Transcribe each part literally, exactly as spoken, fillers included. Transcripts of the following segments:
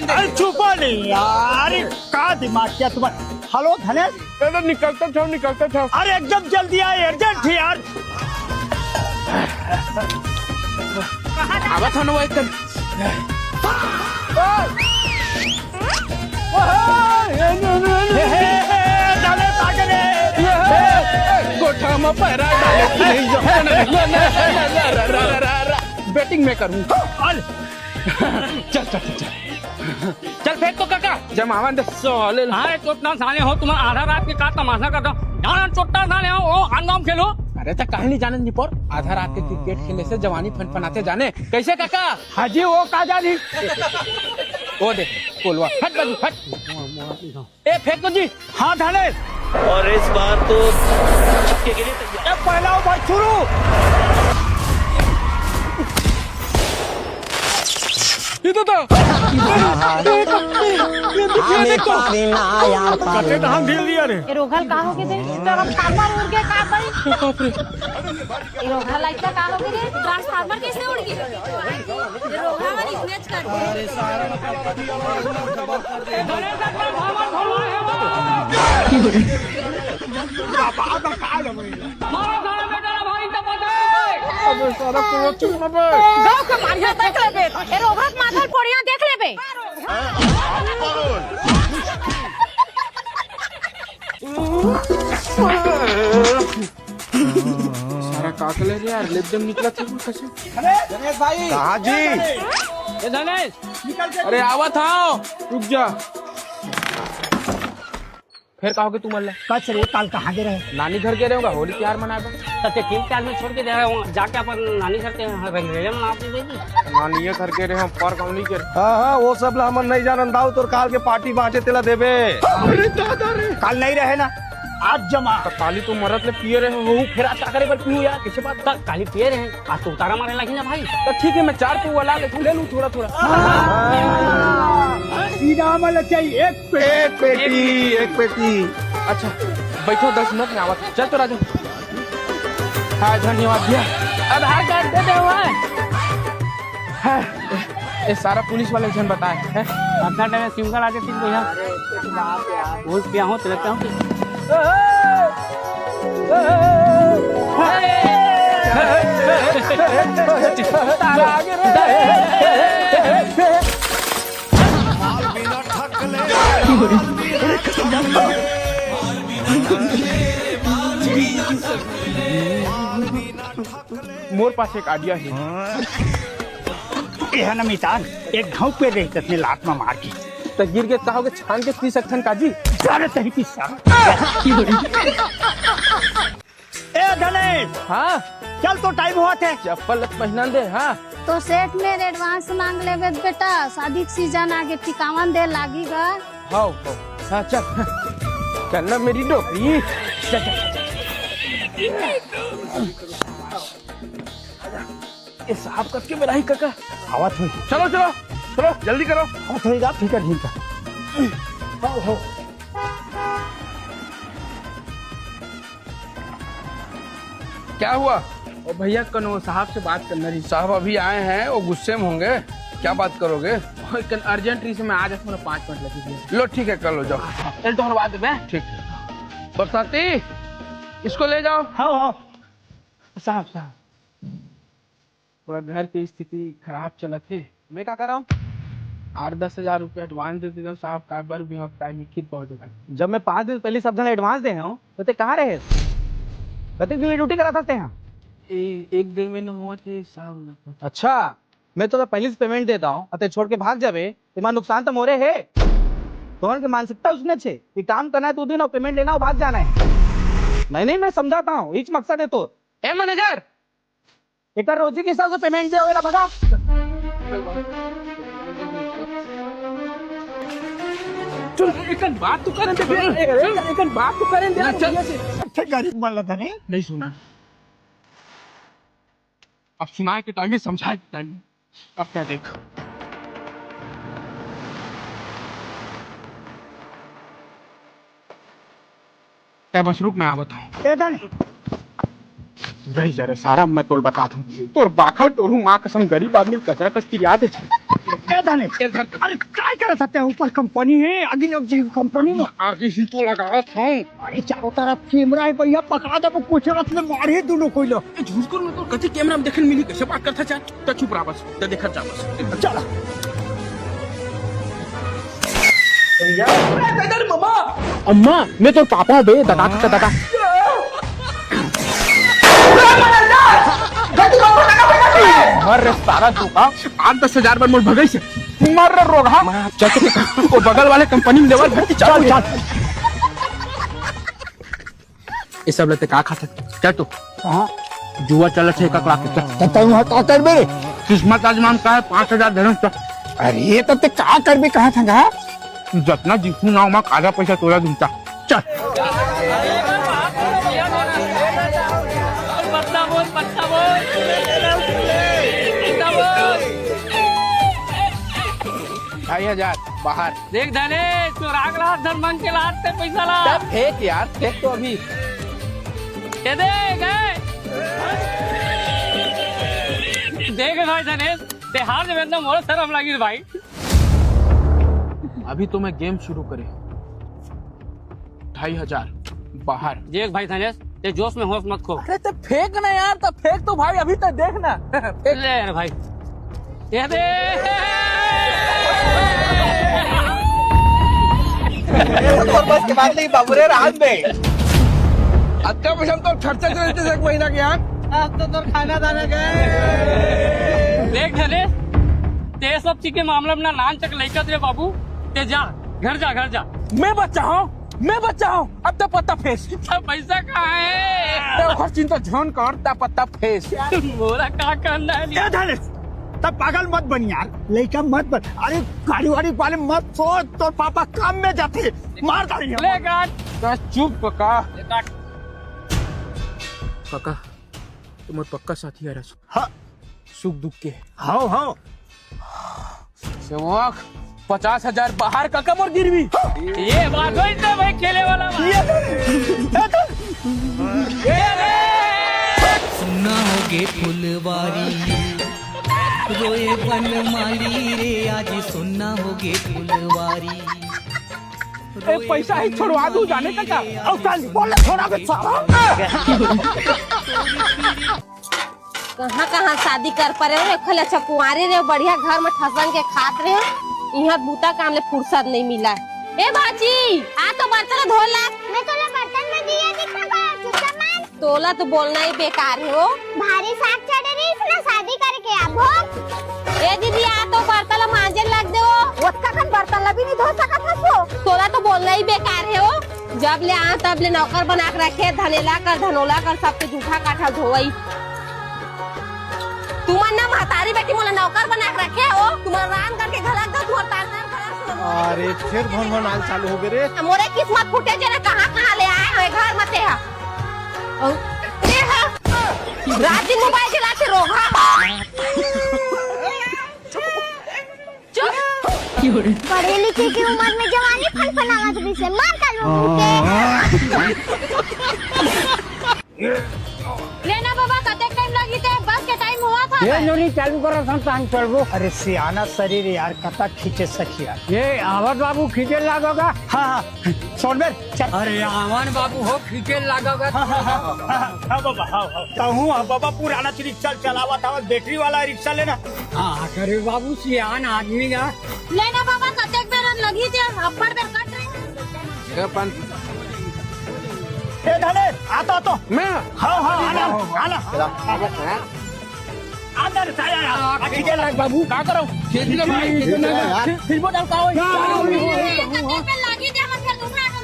अरे चुप नहीं यार, का दिमाग क्या तुम्हारा? हेलो धनेश। अरे निकलते थे, निकलते थे। अरे एकदम जल्दी आए, अर्जेंट है यार। आवत हन वो एकदम। हे, हे, हे, धनेश आगे रे। गोठा में पैरा डाले। बैटिंग में करूं। चल, चल, चल, चल। चल फेंक तो काका। जमावन दे साले। हाँ, चोट्टा साले हो, तुम आधा रात के का तमाशा करते हो? जाना चोट्टा साले हो, वो आंदोम खेलो। अरे तो काहे नहीं जाने निपोर? आधा रात के क्रिकेट खेले से जवानी फनफनाते जाने। कैसे काका? हाँ जी, वो का जानी? वो दे, कोलवा। हट बाजू, हट। ए, फेंक तो जी। हाँ, धनेश। और इस बार तो छक्के के लिए तैयार। ए, पहला ओवर शुरू। ये तो था। हमें पारी ना यार, पारी कटे ना। कहाँ ढील दिया रे? ए, रोघल का हो के दे? ट्रांसफार्मर उड़ के का भाई? बाप रे। ए, रोघल लाइट का का हो के दे? ट्रांसफार्मर कैसे उड़ गया? ए, रोघल वाली इतने अच्छा करते हैं। अबे सारा क्रोध चुप ना बे। गाँव के मारिया देख लेबे, ए रोघक माथल पोड़िया देख लेबे। सारा काकले रे यार, लेबदम निकला था कैसे? अरे धनेश भाई। कहाँ जी? ए धनेश। अरे आवत हँव, रुक जा। फेर का होगे तुमन ला? कच रे, काल कहाँ गे रहे? नानी घर गे रहे हों, होली तिहार मनाए बर। त ते टीम के आदमी छोड़ के दे रहे हों, जाके अपन नानी घर के यहाँ रंगरेलिया मना दे देगी। नानिये घर गे रहे हों, पर कौनी के रहे। हाँ, हाँ, वो सब ला हमन नहीं जानन दाऊ, तोर काल के पार्टी बाँचे तेला देबे। अरे दादा रे। काल नहीं रहे ना, आज जमा। त काली तो मरत ले पिए रहे हों, फेर आज का करे बर पीहू यार, कैसे बात? त काली पिए रहे, आज तो उतारा मारे लागी ना भाई। त ठीक है, मैं चार पौवा ला लेथँव, ले लूँ थोड़ा थोड़ा। हाँ। सीधा वाला चाहिए, एक एक पेटी, एक पेटी। अच्छा, बैठो, दस मिनट में आवत हँव। चल तो राजू। हाँ, धन्यवाद भैया। आधार कार्ड दे दे हुआ है। हाँ, ये सारा पुलिस वाले झन बताए हैं। अपना टाइम सिम कार्ड आके ठीक भैया। बोल पिया हो, तेरे पिया हो। तारा आगे रे। मोर पास एक आइडिया है। एहा न मितान, एक घाव पे रही ततने लात में मार के। त गिर के का होगे, छान के पी सकथन काजी? जाने तही पी सारा। ए धनेश। हाँ। चल तो टाइम होत हे। चप्पल ल पहिना दे, हाँ। तो सेठ मेर एडवांस मांग लेबे बेटा, शादी के सीजन आगे, टिकावन दे लागी गा। हाँ, हाँ। हाँ, चल। चल ना मेरी डोकरी। चल, चल, चल। ये साहब कब के बेरा ही काका? आवत होही। चलो, चलो, चलो, जल्दी करो। आवत होही गा, फिकर झिन कर। हो, हो। क्या हुआ? ओ भैया, कनो साहब से बात करना रही। साहब अभी आए हैं, वो गुस्से में होंगे। क्या बात करोगे? ओ, कन अर्जेंट रही से मैं आ जाता हूँ ना, पाँच मिनट लगी भैया। लो, ठीक है, कर लो, जाओ। चल, तो बाद में। ठीक है। बरसाती, इसको ले जाओ। हाँ, हाँ। साहब, साहब। थोड़ा घर के स्थिति खराब चलत हे। मैं का करंव? आठ दस हजार रुपया एडवांस दे देतेव साहब, काबर भी हम टाइम लिखित पहुंच जाए। जब मैं पाँच दिन पहले सब झन एडवांस दे हंव, तो ते कहाँ रहे? कतेक दिन ड्यूटी करत हस तेहा? ए, एक दिन में न होवत हे साहब। अच्छा, मैं तो पहले से पेमेंट देता हूँ, ते छोड़ के भाग जाबे, तेमा नुकसान तो मोरे हे। तोहन के मानसिकता उसने छे कि काम करना है तो दिन और पेमेंट लेना और भाग जाना है। नहीं, नहीं, मैं समझाता हूँ, इच मकसद है तो। ए मैनेजर, एकर रोजी के हिसाब से पेमेंट दे, ओला भगा। चल, एकन बात तो करन दे, एकन, एकन बात तो करन दे, चल। भैया से। अच्छा, गरीब मन ला धनी। नहीं सुना। अब सुनाए के टाइम ही, समझाए के टाइम ही। अब क्या देख। तै बस रुक, मैं आवत हूँ। ए धन। रही जा रे सारा, मैं तोल बता दूँ। तोर बाखल टोरू माँ कसम, गरीब आदमी कचरा कचती याद है। ए धने, ए धन- अरे काय करत हते? ऊपर कंपनी हे, आगी लग जाही कंपनी में। आगी ही तो लगावत हूँ। अरे चारों तरफ कैमरा हे भैया, पकड़ा देबो, कुछ रथ में मारही दुनों कोई ला। ए झुरकुर में तो कति कैमरा में देखे मिली, कैसे बात करता चार? त चुप रहा बस, त देखत जा बस। चल। ए, इधर ममा। अम्मा, मैं तोर पापा हूँ बे, ददा, ददा, ददा। मर रे सारा धोखा। पाँच दस हजार बर मोर भगई से। मर रे रोगहा। चल तो, वो बगल वाले कंपनी में लेवल भर्ती चालू हे। ये सब लेते का खाते? चल तो। हाँ। जुआ चलत हे, एक लाख के। त तू वहाँ का करबे रे? किस्मत आजमान का हे, पाँच हजार धरम चल। अरे, त ते का करबे कहा था गा? जतना जीसू नाव मा आधा पैसा तोला दूंगा। चल। ढाई हजार बाहर। देख धने, चोराक लात धन मांग के लात ते पैसा ला। तब फेंक यार, फेंक तो अभी। ये देख, ए। देख भाई धनेश, ते हार जबे त मोर शरम लागिस भाई। अभी तो मैं गेम शुरू करे। ढाई हजार बाहर। देख भाई धनेश, ते जोश में होश मत खो। अरे ते फेंक ना यार, त फेंक तो भाई, अभी तो देख ना। फेंक। ले यार भाई, ये दे। ये तो तोर बस के बात नहीं बाबू रे, राहत दे। अतका पैसा तो खर्चा चलते एक महीना के यार। अब तो तोर खाना दाना गए। देख धनेश, ते सब चीज के मामला में ना नान चक लइकत रे बाबू, ते जा, घर जा, घर जा। मैं बच्चा हूँ, मैं बच्चा हूँ, अब तो पत्ता फेंस। त पैसा कहाँ हे? ते ओखर चिंता झन कर, त पत्ता फेंस। मोला का करना हे? ए धनेश, त पागल मत बन यार, लइका मत बन। अरे गाड़ी वाड़ी वाले मत सोच, तोर पापा काम में जाते, मार डाली। ले काट। त चुप कका। ले काट। कका, तुम मोर पक्का साथी हरस। हाँ। सुख दुख के। हाव, हाव। सेवक, पचास हजार बाहर कका मोर गिरवी। ये बात होइस ते भाई खेले वाला बात। ये तो, ये तो। सुन्ना होगे फुलवारी, रोए बनमाली रे, आज सुन्ना होगे फुलवारी। ए, पैसा ही छोड़वा दू जाने का का? अउ काली बोले छोड़ा बे सारा। कहाँ कहाँ शादी कर परे हो, एखल अच्छा कुंवारे रहे, बढ़िया घर में ठसन के खात रहे, इहाँ बूता काम ले फुर्सत नहीं मिला। ए भाजी, आ तो बर्तन धो ला। मैं तोला बर्तन में दिया दिखा बा, चुपचाप मार। तोला तो बोलना ही बेकार हे वो। भारी साग चढ़े रहिस ना शादी करके आबो। ए दीदी, आ तो बर्तन ला मांजे लग दे वो। ओतका कन बर्तन ला भी नहीं धो सकत हस वो। तोला तो बोलना ही बेकार हे वो। जब ले आ तब ले नौकर बना के रखे, धनेला कर, धनोला कर, सबके जूठा काठा धोवई। तुमन ना महतारी बेटी मोला नौकर बना के रखे हो, तुमन रांध करके घलक दो, तुमन तार तार घलक सुनो। अरे, फिर भन भन आल चालू हो गए रे। मोरे किस्मत फूटे जे ना कहाँ कहाँ ले आए हो घर मते हा। अउ, ए हा, रात दिन मोबाइल चलाते रोगहा। चुप। पढ़े लिखे के उम्र में जवानी फनफनावत रहिसे, मार काल में फूटे। ले ना बाबा, कतेक टाइम लगी ते बस के टाइम हुआ था। ये नोनी चालू करो, हम टाइम चलबो। अरे सियाना शरीर यार, कतक खींचे सखिया। ये अवध बाबू खींचे लागोगा। हाँ, हाँ। सोन बेर, चल। अरे, आवन बाबू हो, खींचे लागोगा। हाँ, हाँ, हाँ, हाँ, हाँ, बाबा, हाँ, हाँ। कहूँ, हाँ, बाबा, पुराना रिक्शा चलावत आवत, बैटरी वाला रिक्शा लेना। हाँ, करे बाबू, सियान आदमी ना। लेना बाबा, कतेक बेर लगही ते, अब्बड़ बेर कट रहे। ए, पंत। ए, धने, आ तो, आ तो। मैं? हाँ, हाँ, आना, आना। चला। आ जा रे, साया, आ, आ, खींचे लाग बाबू। का करो? खींच ले भाई, खींच ले। फिर, फिर वो डाल का होई? का होई?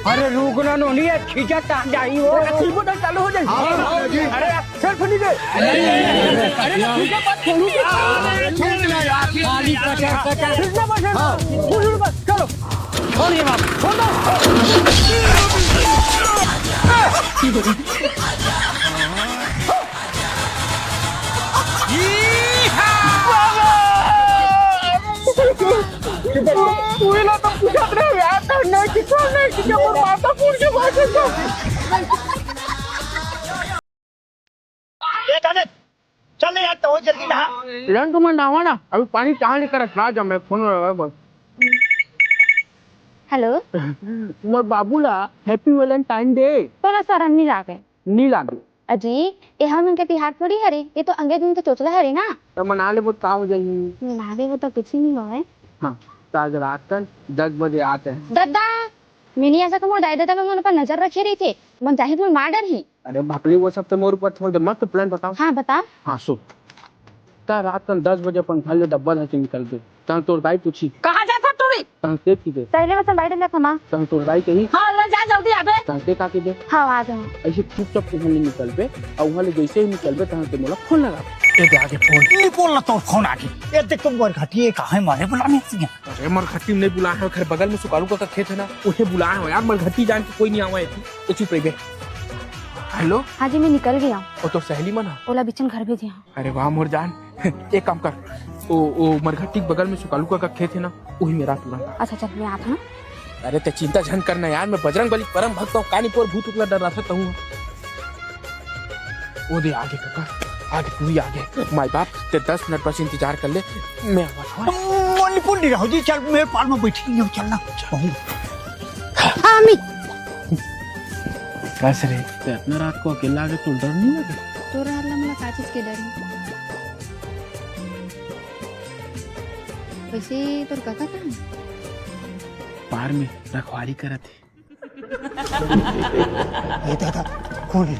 अरे रुक ना, नोनी, ये खींचा ता जाई हो। अरे, फिर वो डाल चालू हो जाई। हाँ, हाँ, जी। अरे, यार, फिर फनी दे। अरे, अरे, खींचा मत, खोलू। छोड़ ना यार। खाली कचर, कचर। खींचना मत, हाँ। खोलू मत, चलो। छोड़ ये बात, छोड़ दो। तू ही लोग तो पूछत रहे यार, नहीं कितना नहीं कितना, और माता पूछ के बात है। ए, जाने, चल नहीं यार, तो जल्दी नहा। रंग मन आवा ना, अभी पानी चाह लेकर रखना जा, मैं फोन लगा बस। हेलो। मोर बाबू ला Happy Valentine Day। तोला शरम नहीं लागे? नहीं लागे। अजी, ये हमन के तिहार थोड़ी हरे, ये तो अंग्रेज मन के चोचला हरे ना। तो मना लेबो त का हो जाही? मना लेबो त कुछ नहीं होवे। हाँ, त आज रात कन दस बजे आते हैं। ददा, मिनी ऐसा तो मोर दाई ददा मन अपन नजर रखे रही थे, मन चाहे तो मार डर ही। अरे बाप रे, वो सब तो मोर ऊपर छोड़ दे, मस्त प्लान बताओ। हाँ, बताओ। हाँ, सुन। त रात कन दस बजे अपन घर ले डब्बा धर के निकलबे। तहन तोर दाई पूछी। कहाँ जात हस टूरी? तहन ते की दे? पहले बस बाइट ले खमा। तहन तोर दाई कही। हाँ, ले जा जल्दी आबे। तहन ते का की दे? हाँ, आ जाऊँ। ऐसे चुपचाप उहाँ ले निकलबे, अउ उहाँ ले जैसे ही निकलबे, तहन ते मोला फोन लगा। ए दे आगे फोन। नहीं बोलना तोर फोन आगे। ए देख तुम मरघटी, ये कहाँ है मारे बुलाने से? अरे मरघटी नहीं बुला है, घर बगल में सुकालू का खेत है ना, उहे बुला है यार, मरघटी जान के कोई नहीं आवा है। तो चुप रह बे। हेलो। हाँ जी, मैं निकल गया। ओ तो सहेली मन हा? ओला बिचन घर भेजे हाँ। अरे वाह मोर जान, एक काम कर, ओ, ओ मरघट्टी के बगल में सुकालू का खेत है ना, वही मेरा तुरंत। अच्छा चल, मैं आत हूँ ना। अरे ते चिंता झन करना यार, मैं बजरंग बली परम भक्त हूँ, कानी पोर भूत उतला डर रहा था कहूँ। ओ दे आगे काका, आगे तू ही आगे। माई बाप, ते दस मिनट बस इंतजार कर ले, मैं आवा था। मणिपुर नहीं रहो जी, चल मेरे पार में बैठी नहीं, चलना। कहूँ। अमित। कस रे, ते इतना रात को अकेला आगे तो डर नहीं लगे? तोरा हल्ला मला का चीज के डर है? वैसे तोर काका कहाँ है? पार में रखवारी करत है। ये दादा, कौन है?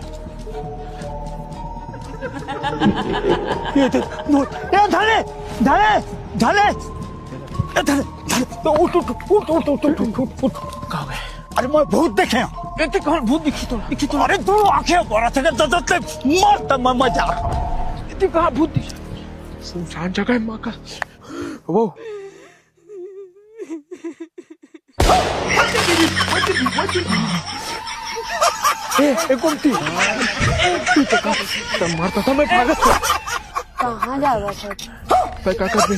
ये दादा, नो, ए, धने, धने, धने, ए, धने, धने, तो उठ, उठ, उठ। कहाँ गए? अरे, मैं भूत देखे हूँ। ए, ते कहाँ भूत दिखी तो? दिखी तो? अरे, दो आंखें बड़ा थे, दद, दद, मर, तब मैं, मैं जा। ए, ते कहाँ भूत दिखी? सुनसान जगह है, माँ का। वो। ए, ए, कौन थी? ए, तू तो कहाँ? तब मारता था मैं, भागत था। कहाँ जावत है? तै का कर दे?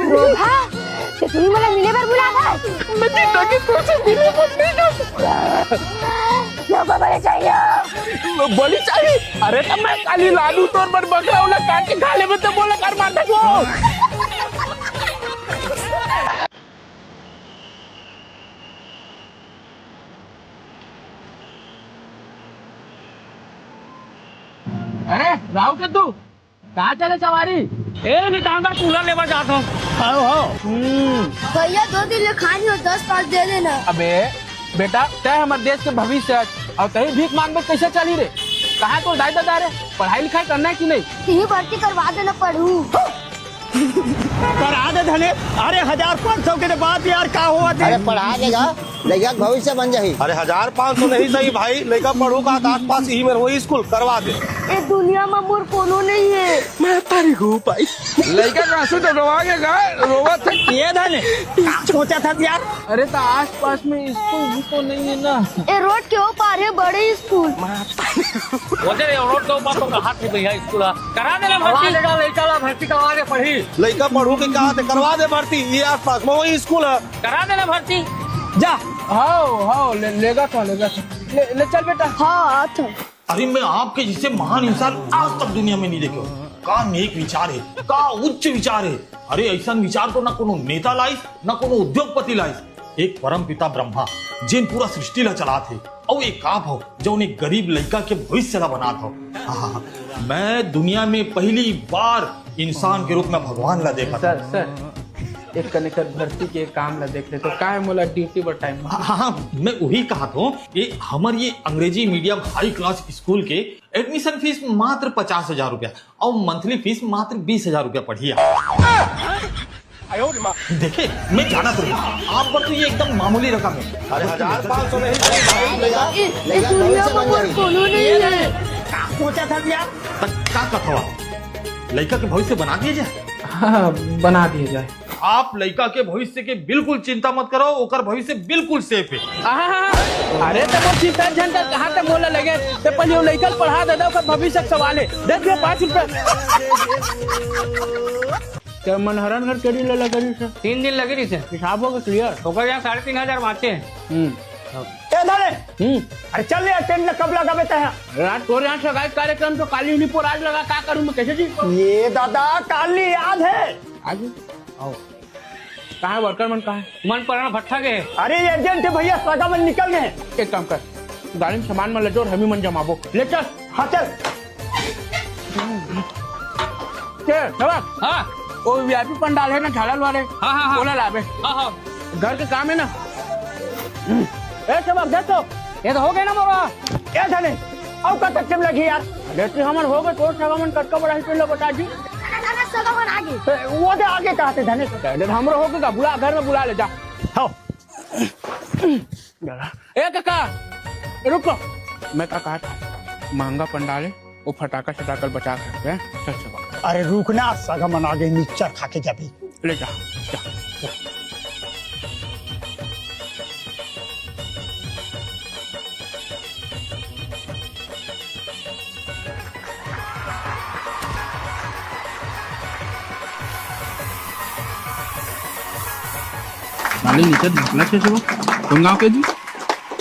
रोधा, ते तुम मला मिले बर बुलात हस? मैं जिंदगी तोर से मिले बर नहीं जा सकता। लोगों बलि चाहिए। बलि चाहिए? अरे तो मैं काली लानू तोर बर बकरा उला काट के खा लेबे तो बोला कर मार दो। अरे राव के तू कहाँ चले सवारी? ए नितांगा कूलर लेवा जात हूँ। आओ हो। हम्म। भैया दो दिन ले खानी हो, दस पाँच दे देना। अबे बेटा, तय हमर देश के भविष्य है, और तही भीख मांगबे कैसे चली रे? कहाँ तोर दाई ददा रे? पढ़ाई लिखाई करना है कि नहीं? यही भर्ती करवा देना पढ़ू। करा दे धने। अरे हजार पाँच सौ के बात यार, का हुआ दे? अरे पढ़ा देगा, लइका के भविष्य बन जाही। अरे हजार पाँच सौ नहीं सही भाई, लइका पढ़ू का आस पास ही में वही स्कूल करवा दे। ए दुनिया में मोर कोनो नहीं है। मैं तारी हो भाई। लइका रासू तो रोवा के गा, रोवा थे। ये धने, का सोचा था यार? अरे तो आस पास में स्कूल भी तो नहीं है ना। ए रोड के ओ पार है बड़े स्कूल। ओदे रे रोड के ऊपर तो कहा थे भैया स्कूल है। करा देना भर्ती। करा देगा लइका ला भर्ती करवा दे पढ़ी। लइका पढ़ू के कहा थे करवा दे भर्ती। ये आसपास में वही स्कूल है। करा देना भर्ती। जा। हाओ, हाओ, ले, लेगा था, लेगा था। ले, ले चल बेटा। हाँ, आ था। अरे मैं आपके जैसे महान इंसान आज तक दुनिया में नहीं देखे। का नेक विचार है, का उच्च विचार है। अरे ऐसा विचार तो ना कोनो नेता लाइस, ना कोनो उद्योगपति लाइस। एक परम पिता ब्रह्मा, जिन पूरा सृष्टि ला चलात हे, अउ एक आप हो, जौन एक गरीब लइका के भविष्य ला बनात हो। आहा, मैं दुनिया में पहली बार इंसान के रूप में भगवान ला देखत हूँ। सर, सर, एक कन एकर भर्ती के काम ला देख ले तो का है, मोला ड्यूटी पर टाइम। हाँ, हाँ, हाँ, मैं वही कहत हूँ कि हमर ये अंग्रेजी मीडियम हाई क्लास स्कूल के एडमिशन फीस मात्र पचास हजार रुपया और मंथली फीस मात्र बीस हजार रुपया पड़ही। देखे, मैं जानत रही, आप बर तो ये एकदम मामूली रकम है। अरे, हजार पाँच सौ नहीं, भाई, भैया, ए, ए, भैया, दुनिया भविष्य में बन मोर जाएगी। कोनो नहीं है। का सोचा था यार? त का कथवा? लइका के भविष्य बना दिए जाए? हाँ, बना दिए जाए। आप लइका के भविष्य के बिल्कुल चिंता मत करो, ओकर भविष्य बिल्कुल सेफ है। आहा, अरे, त मोर चिंता झन कर, कहाँ त मोला लगे, त पहले वो लइका ल पढ़ा दे, ओकर भविष्य के सवाल है। दे दियो पाँच रुपया। क्या मनहरन घर केड़ी ले लगे रही से? तीन दिन लगे रही से। हिसाब हो गया क्लियर? ओकर यहाँ साढ़े तीन हजार बाँचे हैं। हम्म। ए धने, हम्म। अरे चल यार, टेंट ला कब लगाबे तैं? यार, तोर यहाँ सगाई कार्यक्रम तो काली उली पर आज लगा, का करूँ मैं, कैसे जी? ये दादा, काली याद है। आज? आओ। कहाँ है वर्कर मन, कहाँ है? मन पराना भट्ठा के। अरे एजेंट है भैया, सगा मन निकल गए। एक काम कर, गाड़ी में सामान मन ले जो और हमी मन जमाबो। ले चल। हाँ चल। के, नवाब? हाँ। वो वीआईपी पंडाल है ना, झालर वाले? हाँ, हाँ, हाँ। ओला लाबे। हाँ, हाँ। घर के काम है ना? ए, सब आप देखो, ये तो हो गए ना मोरा। ए धने, अउ कतक टाइम लगही यार? अरे, तू हमन हो गए, तोर सगा मन कतका बड़ा ही पेड़ लो बता जी। अरे, सगा मन आगे। ए, वो दे आगे कहाँ थे धने? अरे, हमरो हो गए का, बुला, घर में बुला ले जा। हाँ। ए काका, रुको। मैं का कहा था, महंगा पंडाल है, वो फटाका शटाका बचा सकते हैं। चल, चल। अरे रुक ना, सगा मन आगे, मिक्सचर खा के जाबे। ले जा, जा, जा। मालिक नीचे ढकला छे छे वो। तुम गांव के जी?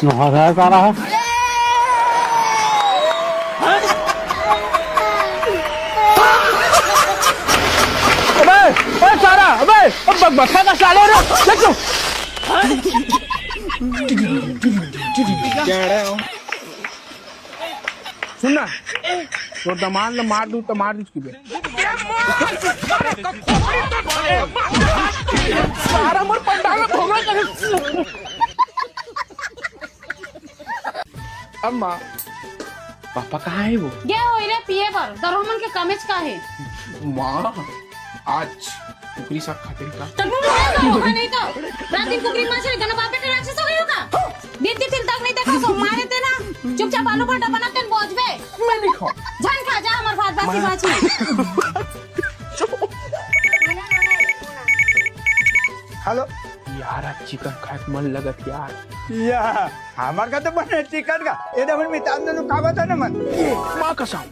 नोहर है सारा है। अबे, ओए सारा, अबे, अब बकबका का साले रे, देख लो। सुन ना, तो दमाद ल मार दूं, तो मार दूं इसकी बे। सारा मोर पंडाल में घोंघा करे। अम्मा, पापा कहाँ है वो? गे होई रे पिए बर, दरहो मन के कमेच का है। माँ, आज कुकरी साग खाते हैं का? तब मैं तो होगा नहीं तो। रात दिन कुकरी मार से गना बापे के राक्षस हो गई होगा। बीत दिन तक नहीं देखा सो मारे थे ना। चुपचाप आलू पराठा बना के बोझबे। मैं नहीं खाऊं। जान खा जा हमार भात बासी मैं बाची। हेलो। यार, आज चिकन खाए के मन लगत यार। या, हमार का तो मन है चिकन का। ए दे मन मितान दे लुकावत है ना मन। माँ कसम।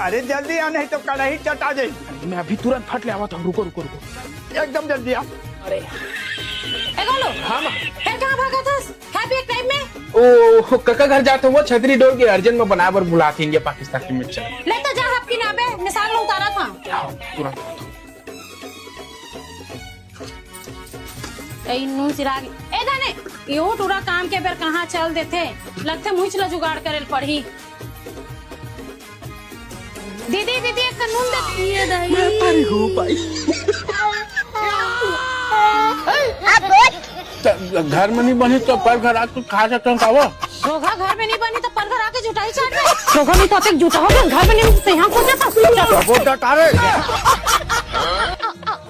अरे जल्दी आ, नहीं तो कढ़ाई चटा जाई। अरे, मैं अभी तुरंत फट ले आवत हूँ। रुको, रुको, रुको। एकदम जल्दी आ। अरे। ए गोलू। हाँ, माँ। फिर कहाँ भागा था? खाए पिए के टाइम में? ओ, कका घर जात हूँ, वो छतरी डोर के अर्जेंट में बनाए बर बुलात हेंगे पाकिस्तान के मिर्चा। ले तो जा, हफ्ती ना बे, मिसाल में उतारा था। आओ, तुरंत। ए, नून सिरा गे। ए, धने, इहू टूरा काम के बेर कहाँ चल देथे? लगथे मुइच ल जुगाड़ करे ल पड़ही। दीदी, दीदी, एक नून दे। ये दही। मैं परी हूँ भाई। त-, घर में नहीं बनी तो पर घर आके खा सकते हैं का वो? घोघा घर में नहीं बनी तो पर घर आके जुटाई चाट में। घोघा नहीं तो अतेक जूठा हो गया, घर में नहीं तो यहाँ सोचा था। बहुत डटा रे।